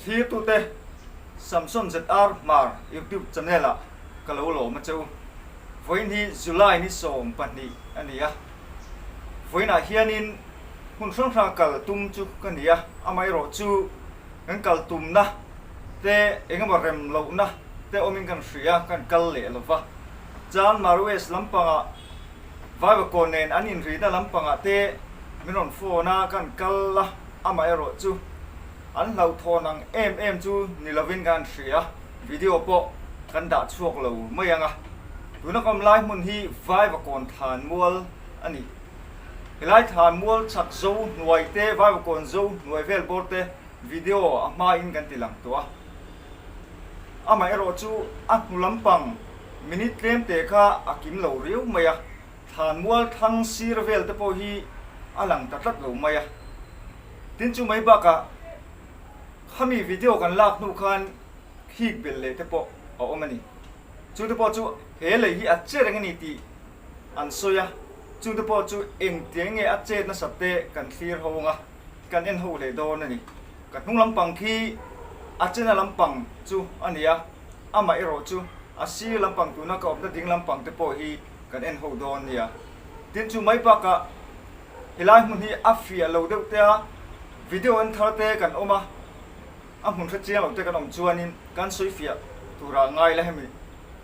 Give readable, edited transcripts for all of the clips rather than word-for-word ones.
Thlirtute Samson ZR Hmar YouTube channel ah ka lo lawm a che u. Vawiin hi July ni 12 a ni a. Vawiinah hianin hmun hrang hranga kal tum chu ka ni a, amaherawh chu kan kal tumna te engemaw rem lohna te awmin kan hria, kan kal leh lo va. Chan Marues lampangah Vaivakawn nen an inrihna lampangah te min rawn phone a, kan kal a, amaherawh chu an hlauhthawn ang em em chu ni lovin kan hria, video pawh kan dah chhuak lo mai ang a. Tuna ka awm lai hmun hi Vaivakawn thlan mual a ni. Helai thlan mual chhak zo hnuai te, Vaivakawn zo hnuai vel bawr te video a hmain kan ti lang tawh a. Amaherawh chu a hnu lampang minute tlem te kha a kim lo riau mai a, thlan mual thlang sir vel te pawh hi a lang ta tlat lo mai a. Tin chu mai bakah khami video kan lak hnu khan khik belh leh te pawh a awm a ni. Chungte pawh chu he lei hi a che reng a ni tih an sawi a, chungte pawh chu engtiang nge a chet nasat te kan thlir ho ang a, kan en ho leh dawn a ni. Ka hnung lampang khi a chena lampang chu a ni a, amah erawh chu a sir lampang tuna ka awmna ding lampang te pawh hi kan en ho dawn nia. Tin chu mai bakah helai hmun hi a fiah lo deuh te a, video en thar te kan awm a, a hmun hre chiang lo te kan awm chuanin kan sawi fiah turah ngai la hemi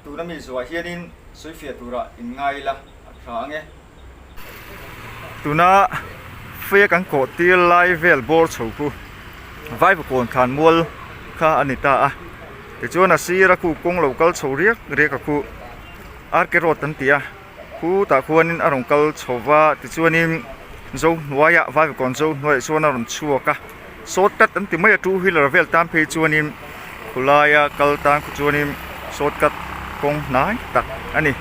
tuna mi zuah hianin sawi fiah turah in ngai la a tha ang e. Tuna fei a kan kawh tir lai vel bawr chho khu Vaivakawn thlan mual kha a ni ta a, tichuan a sir a khu kawng lo kal chho riak riak a khu RK road an ti a. Khu tah khuanin a rawn kal chho va, tichuanin zo hnuaiah Vaivakawn zo hnuaiah chuan a rawn chhuak a, short cut an ti mai a, two wheeler vel tan phei chuanin khulaia kal tan khu chuanin short cut kawng hnai tak a ni.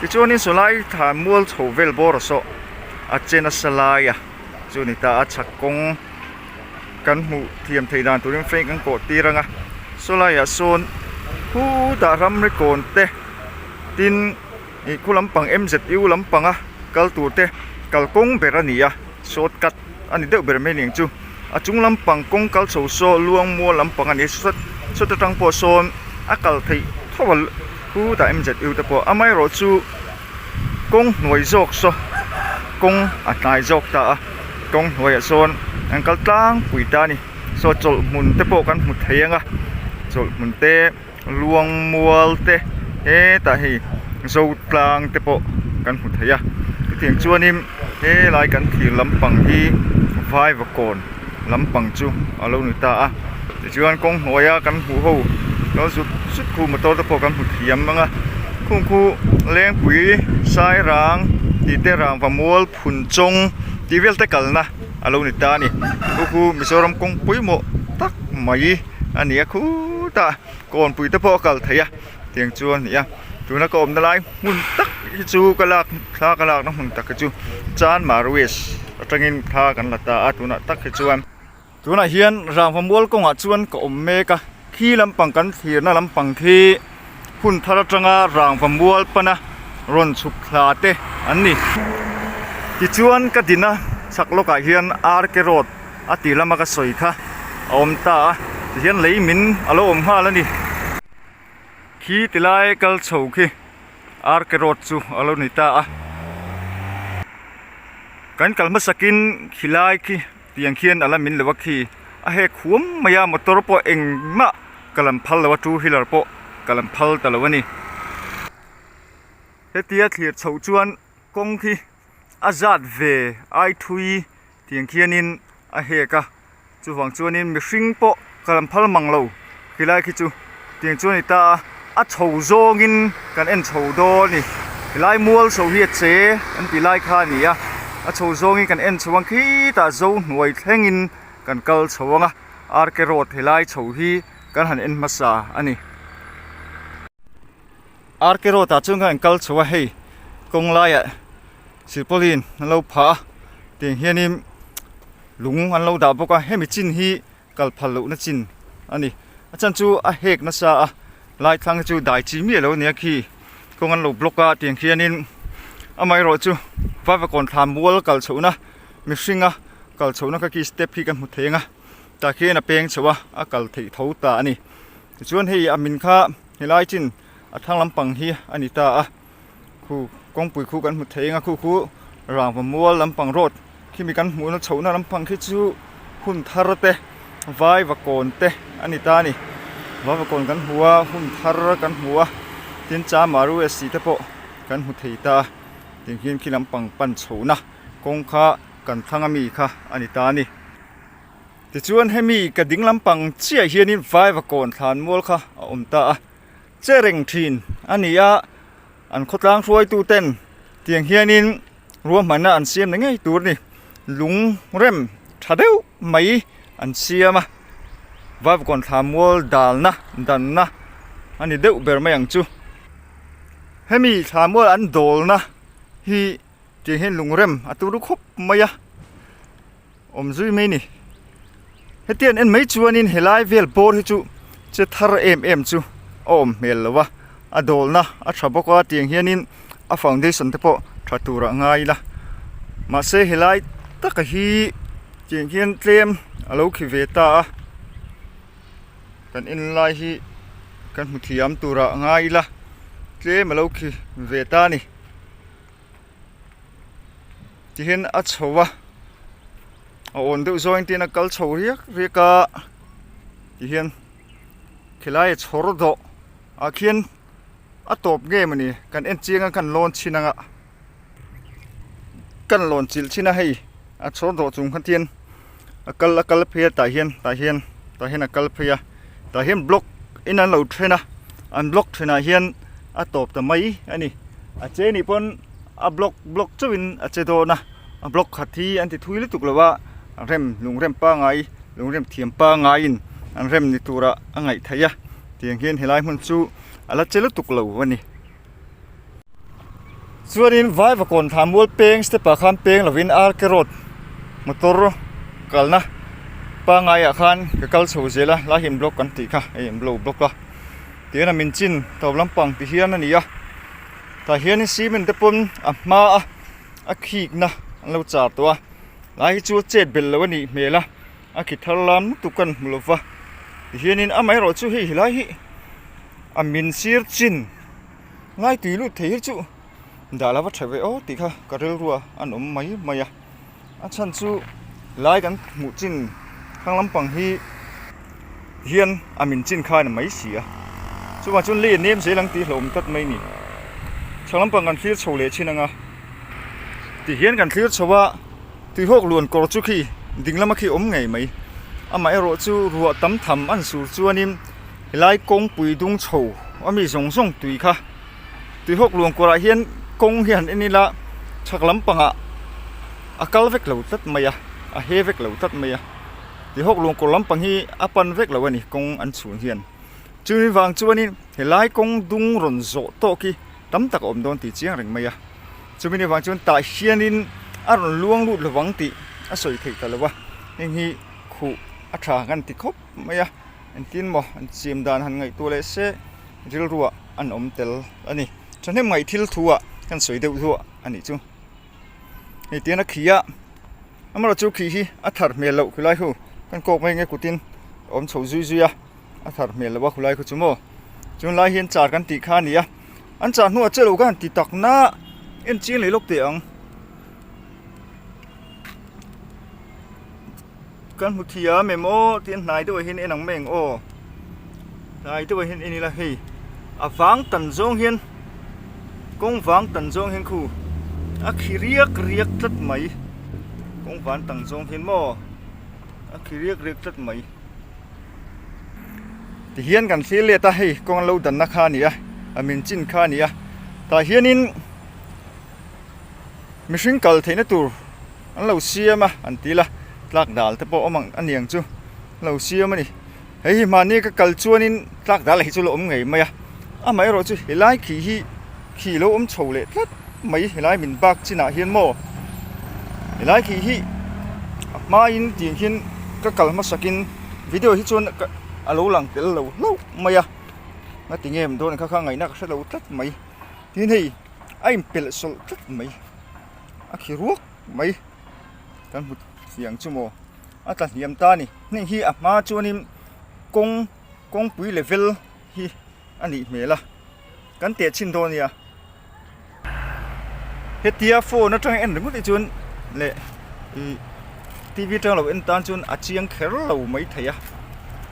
Tichuanin sawlai thla mual chho vel bawr a sawh a che nasa lai a chu ni ta a, chhak kawng kan hmuh thiam theih dan turin frame kan kawh tir ang a, sawlaiah sawn khutah ramri kawn te tin. Ih khu lampang MZU lampanga kal tur te kal kawng ber a ni a, short cut a ni deuh ber mai aniang chu. A chung lampang kawng kal chho saw luang mual lampang a ni a, sawt sawt atang pawh sawn a kal theih tho a khutah MZU te pawh amaherawh chu kawng hnuai zawk saw kawng a hnai zawk ta a, kawng hnuaiah sawn an kal tlangpui ta a ni. Saw chawlh hmun te pawh kan hmu thei ang a, chawlh hmun te. Luang mual te hetah hei zo tlang te pawh kan hmu thei a chutiang chuanin helai kan thlir lampang hi vaivakawn lampang chu a lo ni ta a tichuan kawng hnuaia kan hmuh ho kal zut zut khu motor te pawh kan hmu thiam ang a khung khu lengpui sairang tih te rangva mual phun chawng tih vel te kalna a lo ni ta a ni khu khu Mizoram kawng pawimawh tak mai. A ni a khutah kawnpui te pawh a kal thei a tiang chu a ni a tuna ka awmna lai hmun tak hi chu ka lak thla ka lakna hmun tak hi chu Chanmar west atangin thla kan la ta a tunah tak hi chuan tunah hian rangva mual kawngah chuan ka awm mek a khi lampang kan thlirna lampang khi hun thar atanga rangva mual pana rawn chhuk thla te an ni tichuan ka din a chhak lawkah hian R_K road. A tih lama ka sawi kha a awm ta a tihian lei min a lo awm nghal a ni. Khi tilai kal chho khi RK road chu a lo ni ta a. Kan kal hmasakin khilai khi tiang khian a la min lo a khi a hek huam mai a motor pawh engmah ka lam phal lo a two wheeler pawh ka lam phal ta lo a ni. Hetia thlir chhoh chuan kawng khi a zat ve ai thui Tiang khianin a hek a, chuvang chuanin mihring pawh ka lam phal mang lo khilai khi chu tiang chuan a ni ta a, a chho zawngin kan en chho dawn a ni helai mual chho hi a che an tih lai kha a ni a, a chho zawngin kan en chho ang khitah zo hnuai thlengin kan kal chho ang a, RK road helai chho hi kan han en hmasa a ni. RK road ah chuan kan han kal chho a hei kawng laiah. Silpauline an lo phah a tiang hianin lung an lo dah bawk a hemi chin hi kal phal lohna chin a ni a chhan chu a hek nasa a lai thlang hi chu dai chi miah lo a nia khi kawng an lo block a tiang hianin amaherawh chu vaivakawn thla mual kal chhohna mihringa kal chhohna kha khi step hi kan hmu thei ang a. Tah khian a peng chho a, a kal theih tho ta a ni. Tichuan hei a min kha helai chin a thlang lampang hi a ni ta a, khu kawngpui khu kan hmu thei ang a, khu khu rangva mual lampang road khimi kan hmuhna chhohna lampang khi chu hun thar te vaiva kawn te a ni ta a ni. Vaiva kawn kan hmu a, hun thar kan hmu a, tin chamaru SC te pawh kan hmu thei ta a, tiang hian khi lampang pan chhohna kawng kha kan thlang ami kha a ni ta a ni. Tichuan hemi ka ding lampang chiah hianin vaiva kawn thlan mual kha a awm ta a, che reng thin a ni a, an khawtlang hruaitu ten tiang hianin ruahmanna an siam na ngei tur a ni, lung rem tha deuh mai an siam a, vaiva kawn thlan mual dalna danna a ni deuh ber mai ang chu. Hemi thlan mual an dawlna hi tiang hian lung rem a turu khawp mai a. Awm zui mai ni. Hetiang en mai chuanin helai vel bawr hi chu che thar em em chu a awm hmel lo a, a dawlna a tha bawk a tiang hianin a foundation te pawh tha turah ngai ila. Mahse helai taka hi tiang hian tlem a lo khi ve ta a, kan en lai hi kan hmu thiam turah ngai ila tlem a lo khi ve ta a ni. Tihian a chho a a awn deuh zawng engtin a kal chho riak riak a tihian khilai a chhawr dawh ah khian a tawp nge mawni kan en chiang a kan lawn chhin anga kan lawn chilh chhin a hei a chhawr dawh chung kha tian a kal a kal phei a tah hian tah hian tah hian a kal phei a tah hian block in an lo then a an block thenah hian a tawp ta mai a ni a che nih pawn a block block chauh in a che dawn a a block khat hi an ti thui lutuk lo a rem lung rem pangai lung rem thiam pangai in an rem ni turah a ngaih theih a tiang hian helai hmun chu a la che lutuk lo a ni. Chuanin Vaivakawn thla mual peng step ah khan peng lovin RK road motor kalna pangai ah khan ka kal chho zel a lai hi an block kan tih kha hei an lo block a tihian a min chin tawp lampang ti hian a ni a tah hianin cement te pawn a hma a a khik na an lo char tawh a lai hi chu a chet belh loh a nih hmel a a khi thar lam lutuk kan hmu lova tihianin amaherawh chu hei helai hi a min sir chin. Ngai tui lut thei hi chu dah lova tha ve aw tih kha ka rilru a an awm mai mai a, a chhan chu lai kan hmuh chin thlang lampang hi hian a min chin kha a ni mai si a, chuvang chuan lei a nem zel ang tih hlauhawm tlat mai a ni. Thlang lampang kan thlir chho leh thin ang a, ti hian kan thlir chho a tuihawk luan kawr chu khi ding lama khi awm ngei mai, amaherawh chu ruah tam tham an sur chuanin. Helai kawngpui dung chho a mi zawng zawng tui kha tuihawk luang kawrah hian kawng hi han en ila chhak lampangah a kal vek lo tlat mai a a he vek lo tlat mai a tuihawk luang kawr lampang hi a pan vek lo a ni kawng an chhun hian chumi vang chuanin helai kawng dung rawn zawh tawk hi tam tak a awm dawn tih chiang reng mai a chumi ni vang chuan tah hianin a rawn luang lut lovang tih a sawi theih ta lo a heng hi khuh a tha kan ti khawp mai a. Engtin maw an chim dan han ngaihtuah leh se rilruah an awm tel a ni. Thahnem ngaih thil thu ah kan sawi deuh hluah a nih chu. Hei tian a khi a, amaherawh chu khi hi a thar hmel loh khulai hu kan kawk mai nge kutin a awm chho zui zui a, a thar hmel loh a khulai khu chu maw. Chun lai hian char kan tih kha a ni a, an char hnuah che lo khan ti tak na en chiang leh lawk teh ang. Kan hmu thiam em aw tih a hnai deuhah hian en ang mai ang aw hnai deuhah hian en ila hei a vang tan zawng hian kawng vang tan zawng hian khu a khi riak riak tlat mai kawng vang tan zawng hian maw a khi riak riak tlat mai tihian kan thlir let a hei kawng an lo danna kha a ni a a min chin kha a ni a tah hianin. Mihring kal theihna tur an lo siam a an ti la, tlak dal te pawh awm ang a niang chu an lo siam a ni. Hei hi mahni ka kal chuanin tlak dal hi chu la awm ngei mai a, amaherawh chu helai khi hi khi lo awm chho leh tlat mai helai min bak chinah hian maw helai khi hi a hmain tiang hian ka kal hmasakin video hi chuan a lo lang tel lo hlauh mai a, ngati nge dawn kha kha ngaihna ka hre lo tlat mai tin hei. a inpelh sawlh tlat mai a khi ruak mai kan hmu chiang chu maw. A tla hniam ta a ni. Heng hi a hma chuanin kawng kawngpui level hi a nih hmel a, kan teh chhin dawn nia. Hetia phone atanga en ringawt hi chuan leh ih tv atanga lo en tan chuan a chiang kher lo mai thei a,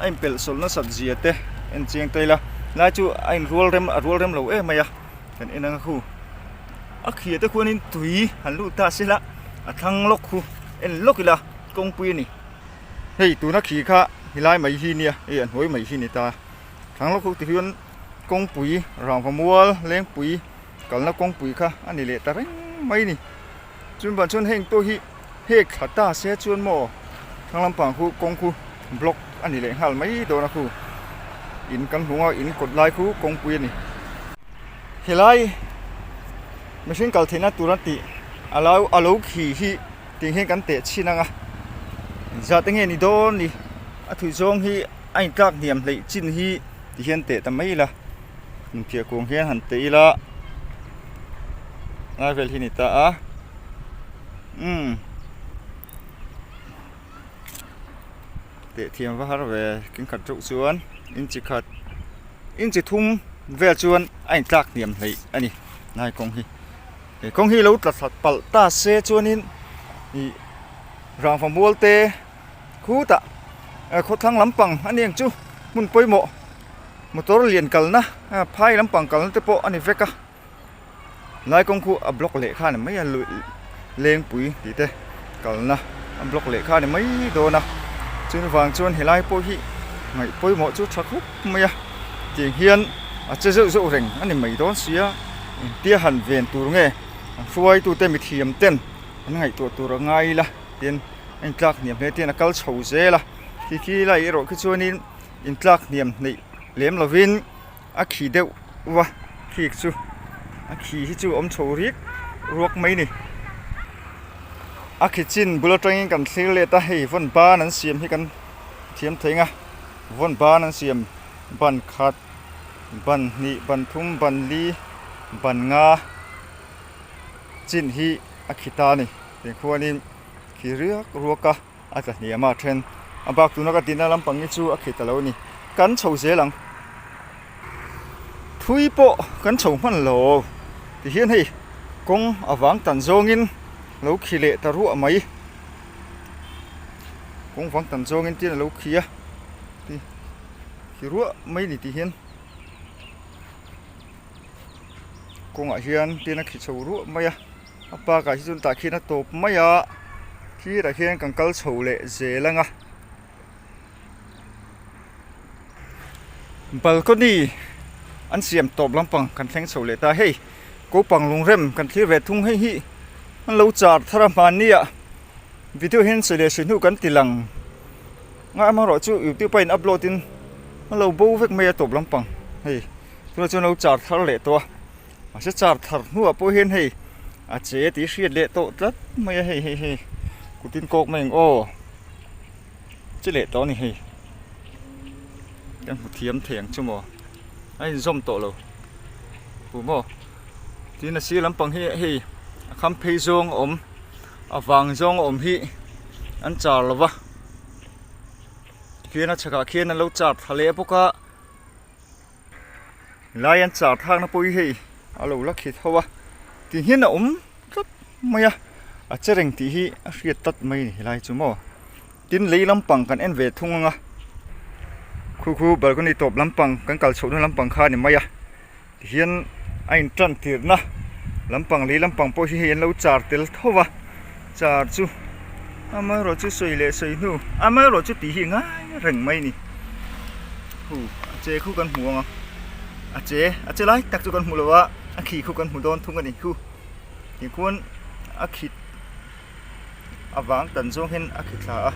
a inpelh sawlh nasat zia te en chiang ta ila lai chu a inrual rem a rual rem lo em mai a kan en ang a khu a khia te khuanin tui han lut ta sela a thlang lawk khu en lawk ila kawngpui a ni hei tuna khi kha helai mai hi nia hei a hnuai mai hi ni ta. Thlang lawk ho ti hian kawngpui rangva mual lengpui kalna kawngpui kha a ni leh ta reng mai a ni. Chumi ban chuan heng pawh hi hek thla ta se chuan maw thlang lampang khu kawng khu block a ni leh nghal mai dawn a khu in kan hmu a in kawt lai khu kawngpui a ni. Helai mihring kal theihna tura tih a lo a lo khi hi tih hian kan teh chhin ang a engzat enge ni dawn ni a thui zawng hi. A intlak hniam hleih chin hi ti hian teh ta mai ila inphiah kung hian han teh ila lai vel hi ni ta a umm teh thiam va har ve kin khat reuh chuan inchi khat inchi thum vel chuan a intlak hniam hleih a ni lai kawng hi he kawng hi lo tla thla palh ta se chuanin ih rangva mual te. Khutah khawthlang lampang a ni ang chu hmun pawimawh motor lian kalna phai lampang kalna te pawh a ni vek a lai kawng khu a block leh kha a ni mai a lengpui tih te kalna a block leh kha a ni mai dawn a chumi vang chuan helai pawh hi ngaih pawimawh chu tha khawp mai a tiang hian a che zeuh zeuh reng a ni mai dawn sia engtia han ven tur nge an hruaitute mithiam ten an ngaihtuah tur a ngai ila tin a intlak hniam hle tin a kal chho zel a khi khi lai erawh khi chuanin intlak hniam hneih lem lovin a khi deuh va khi chu a khi hi chu a awm chho rik ruak mai a ni a khi chin bul atangin kan thlir let a hei vawn ban an siam hi kan thiam thei ang a vawn ban an siam ban khat ban hnih ban thum ban li ban nga chin hi a khi ta a ni. Tih khuanin khi riak ruak a a tla hniam a then a bak tuna ka dina lampang hi chu a khi ta lo a ni kan chho zel ang thui pawh kan chho hman lo ti hian hei kawng a vang tan zawngin lo khi leh ta ruah mai kawng vang tan zawngin tin a lo khi a ti khi ruah mai ni ti hian kawngah hian tin a khi chho ruah mai a. A park ah hi chuan tah khian a tawp mai a thirah khian kan kal chho leh zel ang a balcony an siam tawp lampang kan thleng chho leh ta hei kopang lungrem kan thlir ve thung hei hi an lo char thar a hmanni ah video hian sawi leh sawi hnu kan ti lang nga amaherawhchu youtube a in upload in an lo bo vek mai a tawp lampang hei tunah chuan an lo char thar leh tawh a. Mahse char thar hnuah pawh hian hei a che tih hriat leh tawh tlat mai a hei hei hei kutin kawk mai ang aw chi leh tawh a ni hei kan hmu thiam thei ang chu maw a inzawm tawh lo hu maw tin a sir lampang hi hei a kham phei zawng a awm a vang zawng a awm hi an char lo va khian a chhakah khian an lo char thla leh bawk a. Helai an char thlakna pawh hi hei a lo la khi tho a ti hian a awm tlat mai a a che reng tih hi a hriat tlat mai a ni helai chu maw tin lei lampang kan en ve thung ang a khu khu balcony tawp lampang kan kal chhohna lampang kha a ni mai a tihian a in tan tirhna lampang lei lampang pawh hi hei an lo char tel tho va char chu amaherawhchu sawi leh sawi hnu amaherawhchu tih hi ngai reng mai a ni. Hu a che khu kan hmu ang a a che a che lai tak chu kan hmu lo a a khi khu kan hmu dawn thung a ni khu tikhuan a khi a vang tan zawng hian a khi thla a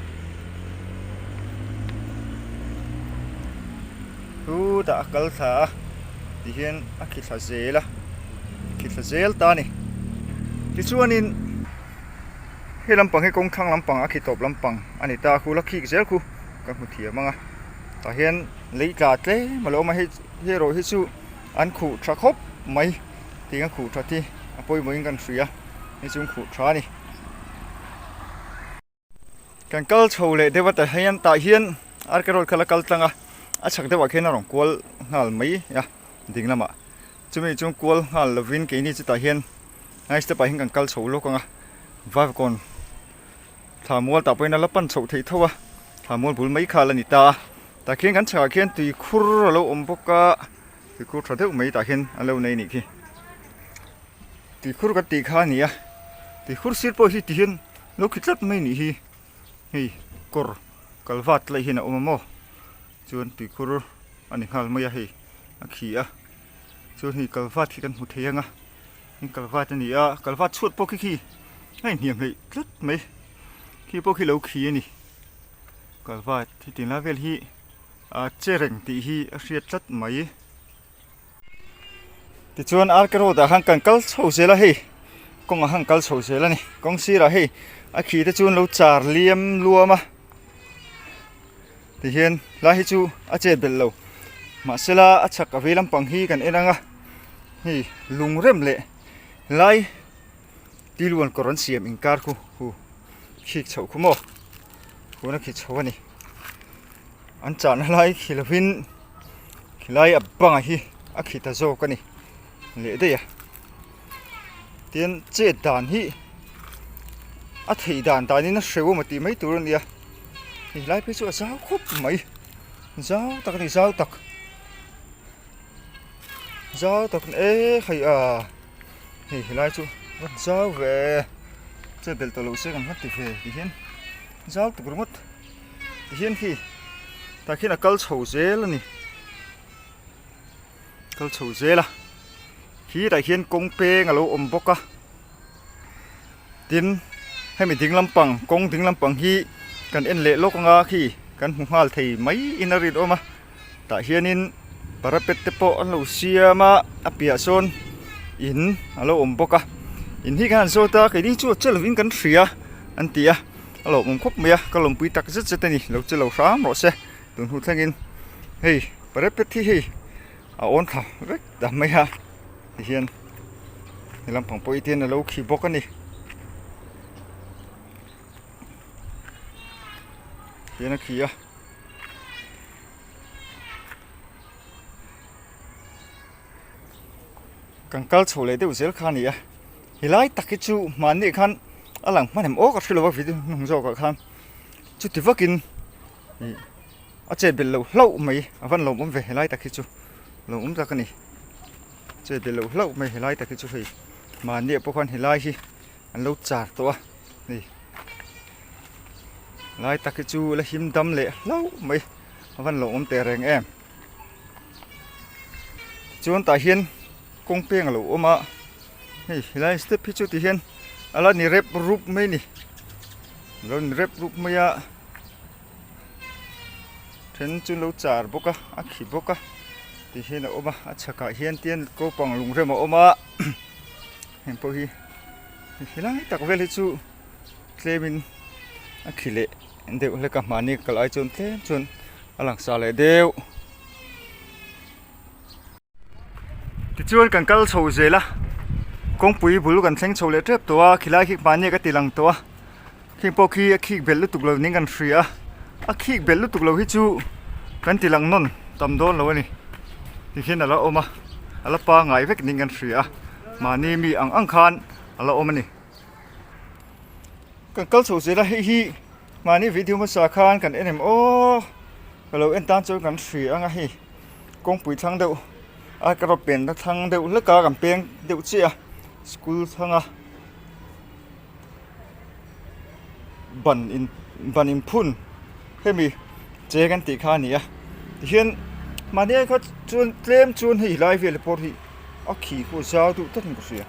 chutah a kal thla a tihian a khi thla zel a khi thla zel ta a ni tichuanin hei lampang hi kawng thlang lampang a khi tawp lampang a ni ta a khu la khik zel khu. Ka hmu thiam ang a tah hian lei tla tlem a lo awm a hei hei erawh hi chu an khuh tha khawp mai tiang a khuh that hi a pawimawhin kan hria hei chu an khuh tha a ni. Kan kal chho leh deuh a tah hian tah hian RK road kha la kal tlang a, a chhak deuhah khian a rawn kual nghal mai a ding lamah. Chumi chu kual nghal lovin keini chutah hian ngai step ah hian kan kal chho lawk ang a, Vaivakawn thla mual tah pawhin a la pan chhoh theih tho a, thla mual bul mai kha a la ni ta a. Tah khian kan chhakah khian tuikhur a lo awm bawk a, tuikhur tha deuh mai tah khian an lo nei a nih khi. Tuikhur kan tih kha a ni a, tuikhur sir pawh hi tihian lo khi tlat mai a nih hi, hei kawr kalvat lai hian a awm a maw chuan tuikhur a ni nghal mai a hei a khi a chuan hei kalvat hi kan hmu thei ang a hei kalvat a ni a kalvat chhuat pawh khi khi a inhniam hleih tlat mai khi pawh khi lo khi a ni kalvat hi tinlai vel hi a che reng tih hi a hriat tlat mai. Tichuan RK road ah khan kan kal chho zel a hei kawngah khan kal chho zel a ni kawng sirah hei a khi te chu an lo char liam luam a tihian lai hi chu a chet belh lo mahsela a chhak a vei lampang hi kan en ang a hei lung rem leh lai tiluan kawr an siam inkar khu hu khik chhoh khu maw tuna khi chho a ni. An chahna lai khi lovin khilai a bangah hi a khi ta zawk a ni leh daih a tin chet dan hi a theih dan danin a hreu emaw tih mai tur a nia hei lai phei chu a zau khawp mai zau tak a ni zau tak zau tak e hei a hei helai chu a zau ve chet belh tawh lo se kan hma ti ve ti hian zau tuk ringawt. Tihian khi tah khian a kal chho zel a ni kal chho zel a khi tah hian kawng peng a lo awm bawk a tin hemi ding lampang kawng ding lampang hi kan en leh lawk anga khi kan hmu nghal thei mai in a rinawm a tah hianin parapet te pawh an lo siam a a piah sawn in a lo awm bawk a in hi kan han zawt a keini chu a che lovin kan hria an ti a. A lawmawm khawp mai a, ka lawmpui tak zet zet a ni, lo che lo hram rawh se, tun hnu thlengin hei parapet hi hei a awn thla vek ta mai a tihian he lampang pawh hi tihian a lo khi bawk a ni tihian a khi a. Kan kal chho leh deuh zel kha a ni a helai tak hi chu hmanni khan a lang hman em aw ka hrelo a video hnung zawk ah khan chuti vakin ih a chet belh loh hlauh mai a van lawmawm ve helai tak hi chu lawmawm tak a ni chet belh loh hlauh mai helai tak hi chu hei mahni ah pawh khan helai hi an lo char tawh a hei helai tak hi chu la him dam leh hlauh mai a van lawmawm teh reng em. Chuan tah hian kawng peng a lo awm a hei helai step hi chu ti hian a la ni rep rup mai a ni a lo ni rep rup mai a then chu an lo char bawk a a khi bawk a ti hian a awm a a chhakah hian tian kopang lungrem a awm a heng pawh hi helai tak vel hi chu tlemin a khi leh deuh hlek a mahni kal ai chuan tlem chuan a lang sa leh deuh. Tichuan kan kal chho zel a, kawngpui bul kan thleng chho leh tep tawh a, khilai khi mahni ka ti lang tawh a, khing pawh khi a khik belh lutuk lo niin kan hria a, a khik belh lutuk lo hi chu kan ti lang nawn tam dawn lo a ni tikhian a la awm a, a la pangai vek niin kan hria a, mahni mi ang ang khan a la awm a ni. Kan kal chho zel a hei hi mahni video hmasa khan kan en em aw ka lo en tan chuan kan hria ang a hei kawngpui thlang deuh a ka rawt pen na thlang deuh hlek a kan peng deuh chiah a school thlang a ban in ban in phun hemi che kan tih kha a ni a tihian mahni kha chuan tlem chuan hei lai vel pawh hi a khi pawh zau deuh tawkin ka hria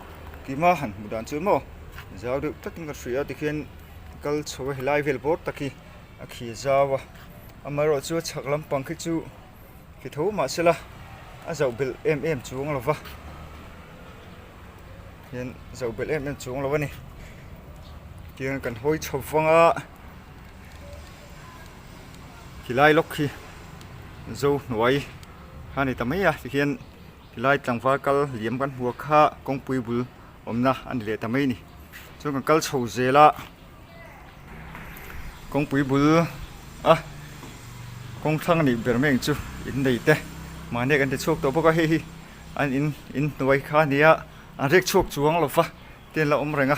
keimah han hmuh dan chuan maw. Zau deuh takin ka hria tikhian kal chho a helai vel bawr tak hi a khi zau a amaherawh chu a chhak lampang khi chu khi tho mahsela a zauh belh em em chuang lo va hian zauh belh em em chuang lo a ni tiang kan hawi chho vang a khilai lawk khi zo hnuai kha a ni ta mai a tikhian khilai tlangval kal liam kan hmu a kha kawngpui bul. Awmna a ni leh ta mai a ni. Chuan kan kal chho zel a. Kawngpui bul a kawng thlang a nih ber mai ang chu in nei te mahni kan ti chhuak tawh bawk a hei hi an in in hnuai kha a ni a an riak chhuak chuang lo va te an la awm reng a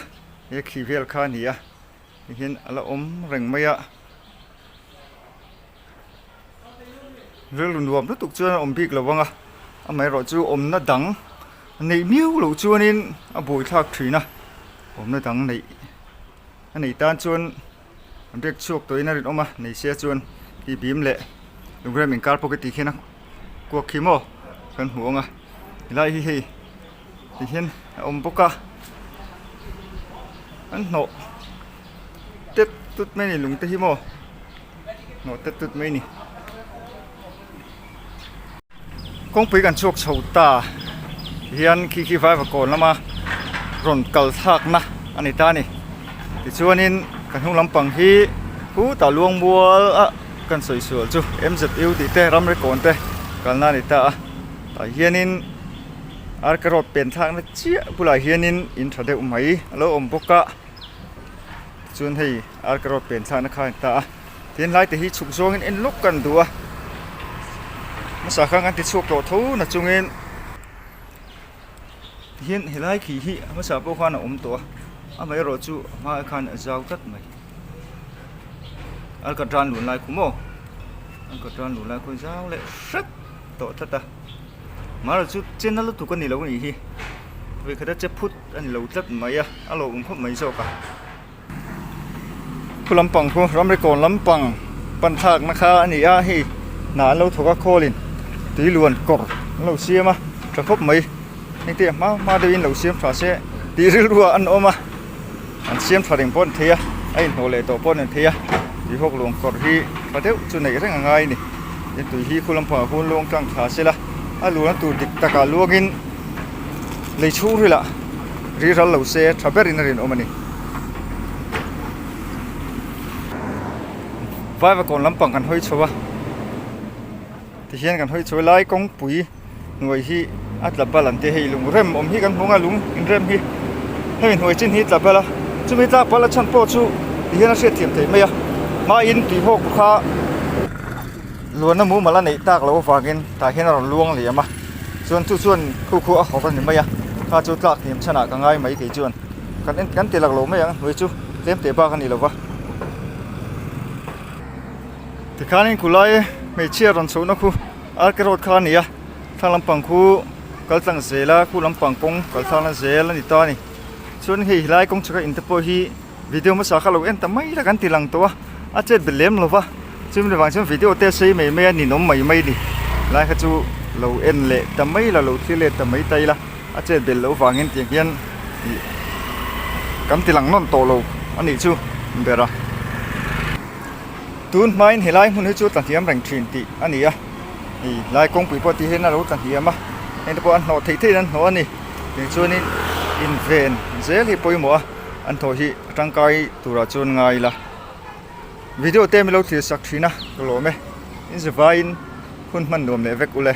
he khi vel kha a ni a tihian a la awm reng mai a rilru nuam lutuk chuan a awm bik lo ang a amaherawh chu awmna dang neih miau loh chuanin a buaithlak thin a awmna dang neih a neih tan chuan an riak chhuak tawhin a rinawm a nei sia chuan tih bim leh lungrem inkar pawh ka tih khian a kuak khi maw kan hmu ang a helai hi hei ti hian a awm bawk a an hnawh tet tut mai a ni lung te hi maw hnawh tet tut mai a ni. Kawngpui kan chhuak chho ta hian khi khi Vaivakawn lama rawn kal thlakna a ni ta a ni. Tichuanin kan hnung lampang hi khutah Luangmual a kan sawi sual chu M_Z_U tih te ramri kawn te kalna a ni ta a. Tah hianin Arka road pen thlakna chiah bulah hianin in tha deuh mai a lo awm bawk a. Tichuan hei Arka road pen thlakna kha a ni ta a. Tin lai te hi chhuk zawngin en lawk kan duh a hmasa khan kan ti chhuak tawh tho na chungin tihian helai khi hi a hmasa pawh khan a awm tawh a amaherawh chu a hmaah khan a zau tlat mai alkatran lun lai khu maw alkatran lun lai khu a zau leh hret tawh tlat a amaherawh chu chena lutuk a ni lo a nih hi vawikhat a che phut a ni lo tlat mai a a lawmawm khawp mai zawk a. Khu lampang khu ramri kawn lampang pan thlakna kha a ni a hei hna an lo thawk a khawlin tui luan kawr an lo siam a tha khawp mai heng te hma hma deuhin lo siam tha se tih rilru ah an awm a an siam tha reng pawh an thei a a inhnawh leh tawh pawh an thei a tui hawk luan kawr hi tha deuh chu neih reng a ngai a ni tin tui hi khu lampang ah khuan luang tlang tha se la a luan tur dik takah luangin lei chhung rilah ri ral lo se tha berin a rinawm a ni. Vaivakawn lampang kan hawi chho a tihian kan hawi chho a lai kawngpui hnuai hi a tla bal an ti a hei lung rem awm hi kan hmu ang a lung inrem hi hemi hnuai chin hi a tla bal a chumi tlak bal a chhan pawh chu tihian a hriatthiam theih mai a hmain tuihawk kha Luanna mumal a neih tak loh avangin tah hian a rawn luang liam a, chuan chu chuan khu khu a hawk a ni mai a, kha chu tlak hniam chhanah ka ngai mai kei chuan kan en kan ti lak lo mai ang hnuai chu tlem teh bak a ni lo va. Tikhanin khulai hmeichhia rawn chhohna khu RK road kha a ni a, thlang lampang khu kal tlang zel a, khu lampang kawng kal thlakna zel a ni ta a ni. Chuan hei helai kawng chhaka inte pawh hi video hmasa kha lo en ta mai la kan ti lang tawh a, a chet be lem lo va. Chumi vang chuan video te a sei mai mai a ninawm mai mai ni lai kha chu lo en leh ta mai la lo thlir leh ta mai ta ila a chet belh loh vangin tiang hian ih kan ti lang nawn tawh lo a nih chu ber a. Tun hmain helai hmun hi chu tla hniam reng thin tih a ni a ih lai kawngpui pawh tih hian a lo tla hniam a heng te pawh an hnawh theih theihin an hnawh a ni tichuanin inven zel hi pawimawh a an thawh hi a tangkai turah chuan ngai ila. Video te min lo thlir sak thin a, ka lawm e. In zavaiin hun hman nuam leh vek ule.